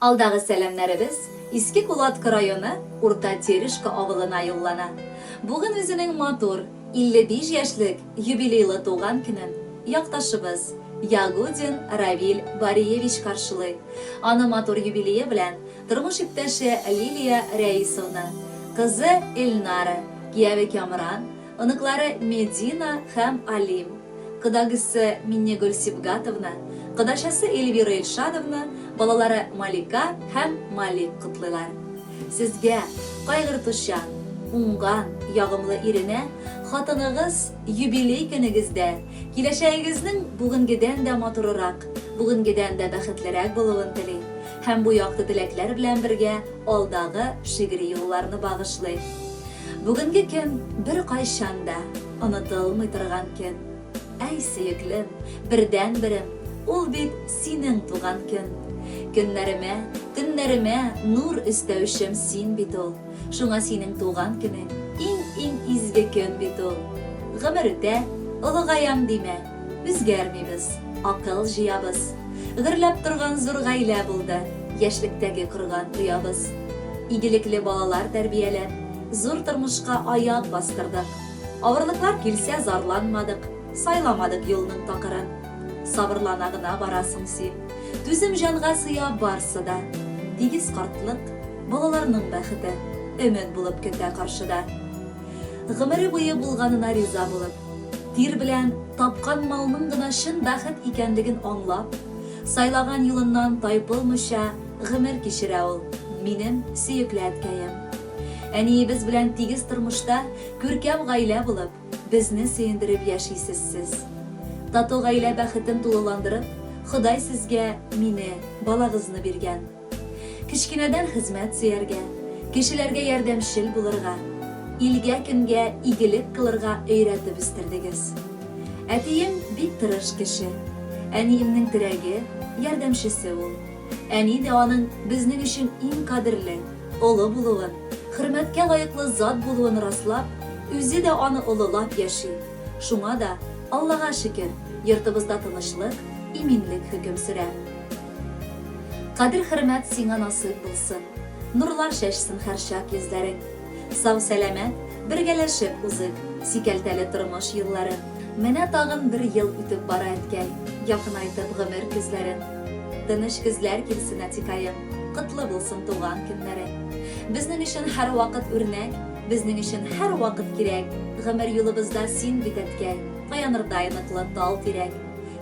Алдагы сәламнәребез Иске Кулатка районы Урта Терешка авылына юллана. Бүген үзенең матур, 55 яшьлек юбилейлы туган көнен якташыбыз Ягудин Равиль Бариевич каршылый. Аны матур юбилее белән тормыш иптәше Лилия Рәисовна, кызы Эльнара, кияве Кямран, оныклары Медина һәм Алим, кодагысы Миннегөл Сибгатовна, кодачасы Эльвира Илшадовна, балалары Малика һәм Малик котлыйлар. Сезгә, кайгыртучан, уңган, ягымлы иренә, хатыныгыз юбилей көнегездә киләчәгегезнең бүгенгедән дә матурырак, бүгенгедән дә бәхетлерәк булуын тели һәм бу якты теләкләр белән бергә алдагы шигъри юлларны багышлый. Бүгенге көн беркайчан да онытылмый торган көн. Әй, сөеклем, бердәнберем, ул бит синең туган көн. Көннәремә, төннәремә нур өстәүчем син бит ул. Шуңа синең туган көнең иң-иң изге көн бит ул. Гомер үтә, олыгаям димә, үзгәрмибез, акыл җыябыз. Гөрләп торган зур гаилә булды яшьлектәге корган оябыз. Игелекле балалар тәрбияләп, зур тормышка аяк бастырдык. Авырлыклар килсә, зарланмадык, сайламадык юлның такырын. Сабырлана гына барасың син. Түзем җанга сыя барсы да. Тигез картлык, балаларның бәхете, өмет булып көтә каршыда. Гомере буе булганына риза булып, тир белән тапкан малның гына чын бәхет икәнлеген аңлап, сайлаган юлыннан тайпылмыйча гомер кичерә ул, минем сөекле әткәем. Әниебез белән тигез тормышта күркәм гаилә булып, безне сөендереп яшисез сез. Тату гаилә бәхетен тулыландырып, Ходай сезгә мине, балагызны биргән. Кечкенәдән хезмәт сөяргә, кешеләргә ярдәмчел булырга, илгә-көнгә игелек кылырга өйрәтеп үстердегез. Әтием бик тырыш кеше. Әниемнең терәге, ярдәмчесе ул. Әни дә аның безнең өчен иң кадерле, олы булуын, хөрмәткә лаеклы зат булуын раслап, үзе дә аны олылап яши. Шуңа да, Аллага шөкер, йортыбызда тынычлык, иминлек хөкем сөрә. Кадер-хөрмәт сиңа насыйп булсын, Нурлар чәчсен һәрчак йөзләрең. Сау-сәламәт, бергәләшеп узыйк Сикәлтәле тормыш юлларын. Менә тагын бер ел үтеп бара, әткәй, Якынайтып гомер көзләрен. Тыныч көзләр килсен, әтикаем, Котлы булсын туган көннәрең. Безнең өчен һәрвакыт үрнәк, Безнең өчен һәрвакыт кирәк, Гомер юлыбызда син бит, әткәй, Таянырдай ныклы тал-тирәк.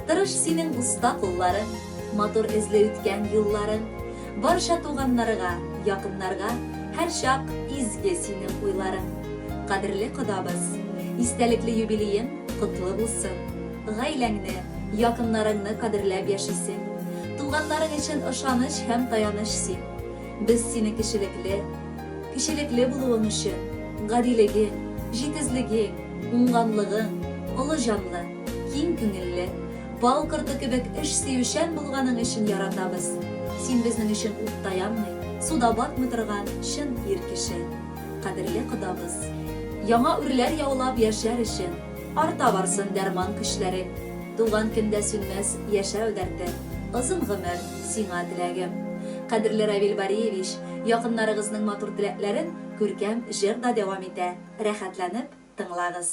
Тырыш синең оста кулларың, Матур эзле үткән юлларың. Барча туганнарга, якыннарга Һәрчак изге синең уйларың. Кадерле кодабыз, истәлекле юбилеең котлы булсын. Гаиләңне, якыннарыңны кадерләп яшисең. Туганнарың өчен ышаныч һәм таяныч син. Без сине кешелекле, кечелекле булуың өчен, гадилегең, җитезлегең, уңганлыгың, олы җанлы, киң күңелле, бал корты кебек эш сөючән булганың өчен яратабыз. Син безнең өчен утта янмый, суда батмый торган чын ир кеше. Кадерле кодабыз. Яңа үрләр яулап яшәр өчен, арта барсын дәрман көчләрең. Туган көндә сүнмәс яшәү дәрте, озын гомер сиңа теләгем. Кадерле Равил Бариевич, якыннарыгызның матур теләкләрен күркәм җыр да дәвам итә, рәхәтләнеп тыңлагыз.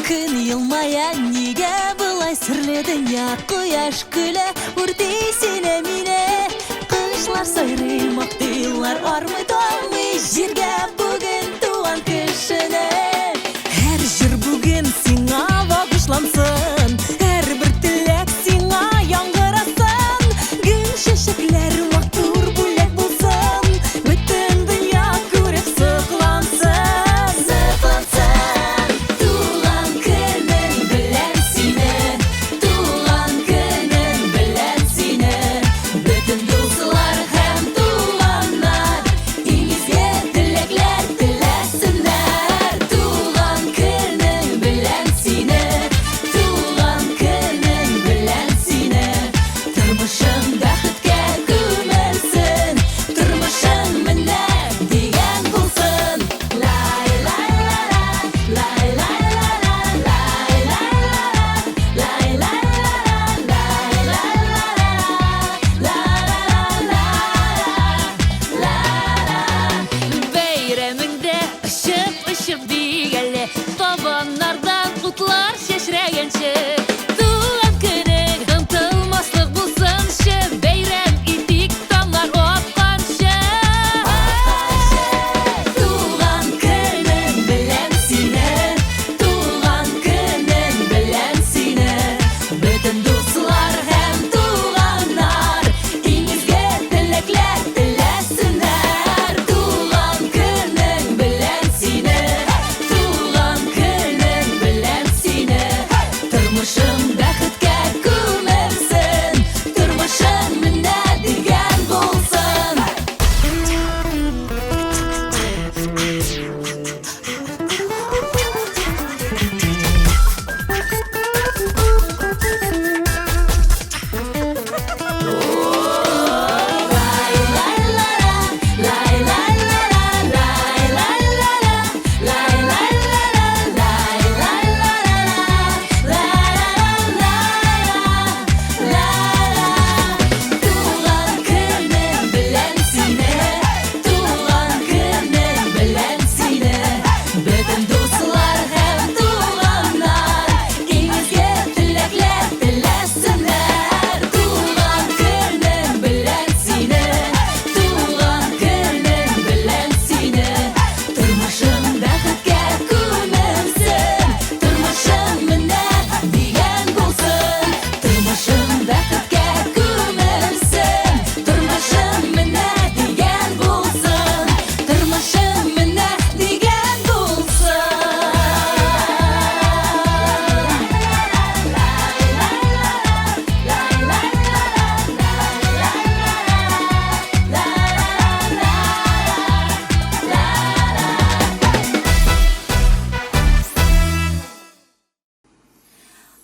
Көн елмая, нигә болай серле дөнья? Кояш көлә, үрти сине мине. Кошлар сайрый, мактыйлар, армый талмый җиргә бүген туган кешене. Һәр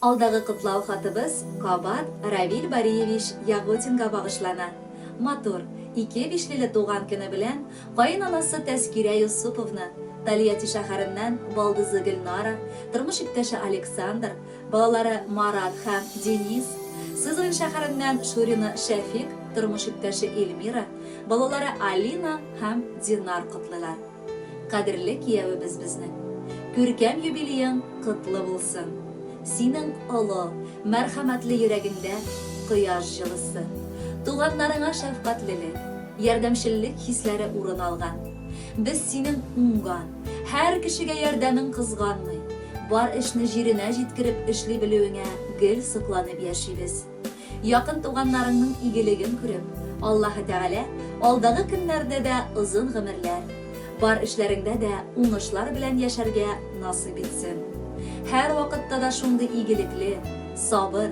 Алдагы котлау хатыбыз кабат Равил Бариевич Ягудинга багышлана. Матур, ике бишлеле туган көне белән каенанасы Тәскирә Юсуповна, Тольятти шәһәреннән балдызы Гөлнара, тормыш иптәше Александр, балалары Марат һәм Денис, Сызрань шәһәреннән Шурина Шәфик, тормыш иптәше Эльмира, балалары Алина һәм Динар котлыйлар. Кадерле киявебез безнең. Күркәм юбилеең котлы булсын! Синең олы, мәрхәмәтле йөрәгеңдә кояш җылысы, туганнарыңа шәфкатьлелек, ярдәмчеллек хисләре урын алган. Без синең уңган, һәр кешегә ярдәмең кызганмый, бар эшне җиренә җиткереп эшли белүеңә гел сокланып яшибез. Якын туганнарыңның игелеген күреп, Аллаһы Тәгалә алдагы көннәрдә дә озын гомерләр, бар эшләреңдә дә уңышлар белән яшәргә насыйп итсен. Һәрвакытта да шундый игелекле, сабыр,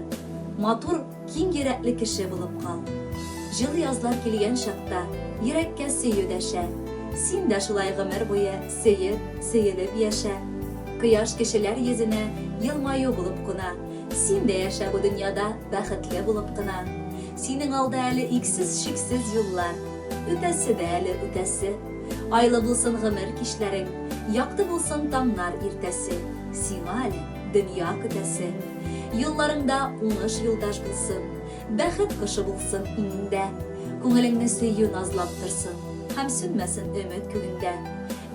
матур, киң йөрәкле кеше булып кал. Җылы язлар килгән чакта йөрәккә сөю дәшә. Син дә шулай гомер буе сөеп, сөелеп яшә. Кояш кешеләр йөзенә елмаю булып куна. Син дә яшә бу дөньяда бәхетле булып кына. Синең алда әле иксез-чиксез юллар. Үтәсе дә әле үтәсе. Айлы булсын гомер кичләрең, Якты булсын таңнар иртәсе. Сиңа әле дөнья көтәсе. Юлларыңда уңыш юлдаш булсын, Бәхет кошы булсын иңеңдә. Күңелеңне сөю назлап торсын, Һәм сүнмәсен өмет күгеңдә.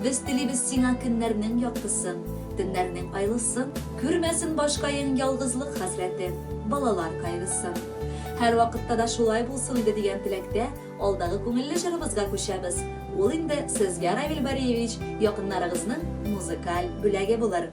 Без телибез сиңа көннәрнең яктысын, Төннәрнең айлысын. Күрмәсен башкаең ялгызлык хәсрәтен, Балалар кайгысын. Һәрвакытта да шулай булсын иде дигән теләктә алдагы күңелле җырыбызга күчәбез. Ул инде сезгә, Равил Бариевич, якыннарыгызның музыкаль бүләге булыр.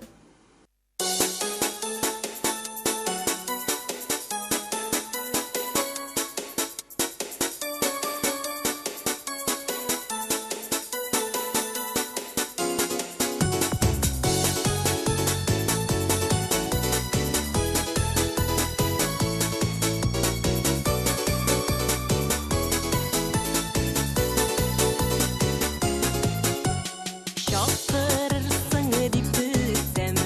Чакырырсың дип көтсәм.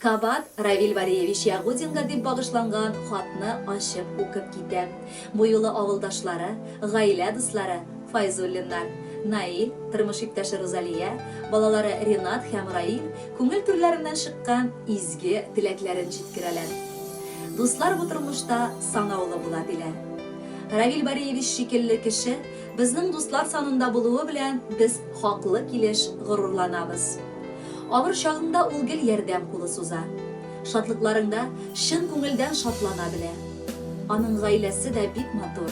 Кабат Равил Бариевич Ягудинга дип багышланган хатны ачып укып китәм. Бу юлы авылдашлары, гаилә дуслары Файзуллиннар, Наил, тормыш иптәше Рузалия, балалары Ринат һәм Раил күңел түрләреннән чыккан изге теләкләрен җиткерәләр. Дуслар бу тормышта санаулы була, диләр. Равил Бариевич шикелле кеше безнең дуслар санында булуы белән без хаклы килеш горурланабыз. Авыр чагыңда ул гел ярдәм кулы суза. Шатлыкларыңда чын күңелдән шатлана белә. Аның гаиләсе дә бик матур.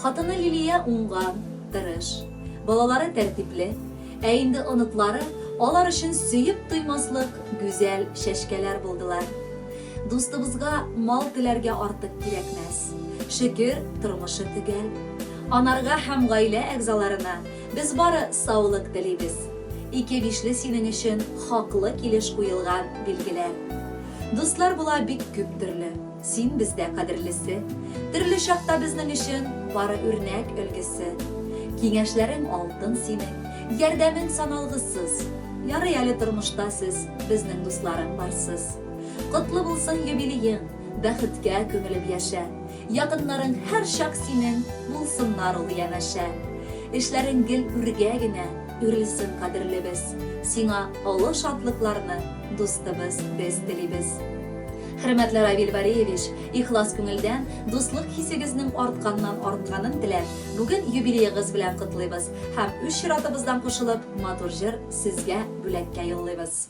Хатыны Лилия уңган, тырыш. Балалары тәртипле. Ә инде оныклары алар өчен сөеп туймаслык гүзәл чәчкәләр булдылар. Дустыбызга мал теләргә артык кирәкмәс. Шөкер, тормышы төгәл. Анарга һәм гаилә әгъзаларына без бары саулык телибез. Ике бишле синең өчен хаклы килеш куелган билгеләр. Дуслар була бик күп төрле. Син бездә кадерлесе. Төрле чакта безнең өчен бары үрнәк өлгесе. Киңәшләрең алтын синең, ярдәмең саналгысыз. Ярый әле тормышта сез, безнең дусларың барсыз. Котлы булсын юбилеең, бәхеткә күмелеп яшә. Якыннарың һәрчак синең булсыннар ул янәшә. Эшләрең гел үргә генә үрелсен, кадерлебез. Сиңа олы шатлыкларны, дустыбыз, без телибез. Хөрмәтле Равил Бариевич, ихлас күңелдән дуслык хисегезнең артканнан артканын теләп, бүген юбилеегыз белән котлыйбыз һәм үз чиратыбыздан кушылып, матур җыр сезгә бүләккә юллыйбыз.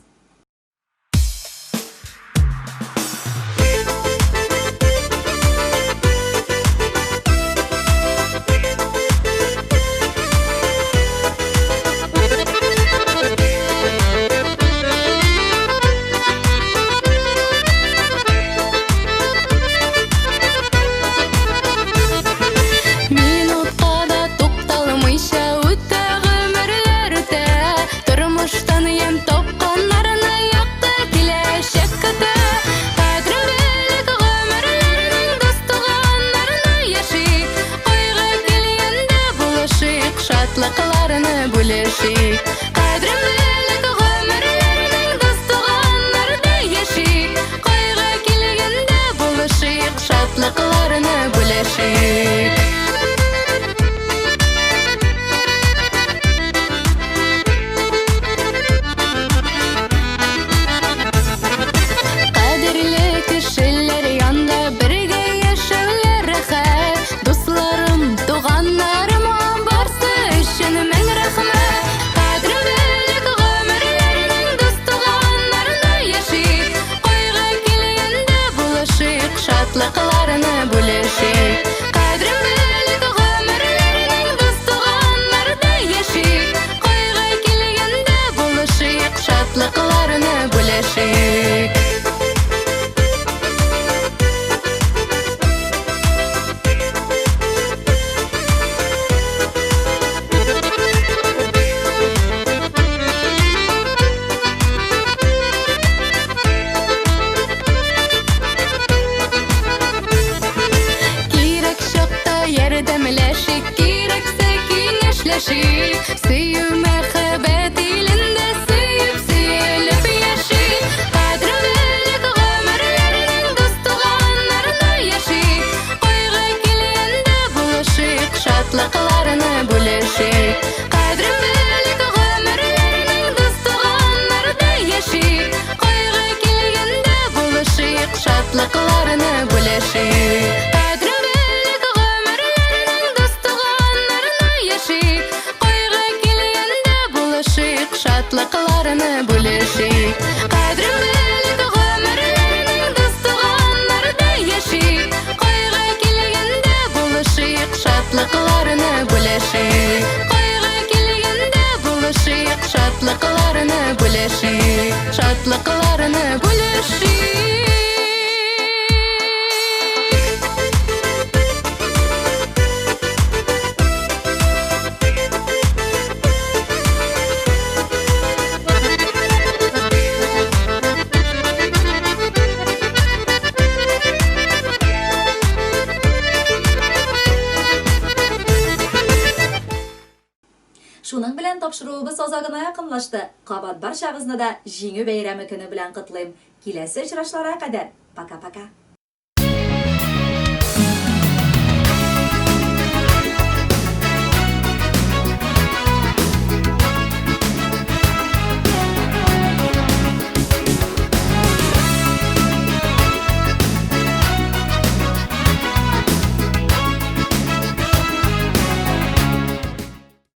Минутка да тукталмыйча үтә гомерләр үтә. Тормыштан ямь тапканнарны якты киләчәк көтә. Кадерен белик гомерләрнең, дус-туганнарны яшик. Кайгы килгәндә булышыйк, шатлыкларны бүлешик. Кадерен белик гомерләрнең, дус-туганнарда яшик. Кайгы килгәндә булышыйк, шатлыкларны бүлешик. Кадерле кешеләр янда бергә яшәүләр рәхәт. Дусларым, туганнарым, барсы өчен мең рәхмәт. Кадерен белик гомерләрнең, дус-туганнарны яшик. Кайгы килгәндә булышыйк, шатлыкларны бүлешик. Кадерен белик гомерләрнең, дус-туганнарда яшик. Кайгы килгәндә булышыйк, шатлыкларны бүлешик. Кирәк чакта ярдәмләшик, кирәксә киңәшләшик. Сөю мәхәббәт илендә сөеп, сөелеп яшик. Кадерен белик гомерләрнең, дус-туганнарны яшик. Кайгы килгәндә булышыйк, шатлыкларны бүлешик. Кадерен белик гомерләрнең, дус-туганнарда яшик. Кайгы килгәндә булышыйк, шатлыкларны бүлешик. Кадерен белик гомерләрнең, дус-туганнарны яшик. Кайгы килгәндә булышыйк, шатлыкларны бүлешик. Кадерен белик гомерләрнең, дус-туганнарда яшик. Кайгы килгәндә булышыйк, шатлыкларны бүлешик. Кайгы килгәндә булышыйк, шатлыкларны бүлешик. Шатлыкларны бүлешик. Шуның белән тапшыруыбыз азагына якынлашты. Кабат барчагызны да Җиңү бәйрәме көне белән котлыйм. Киләсе очрашларга кадәр, пока-пока!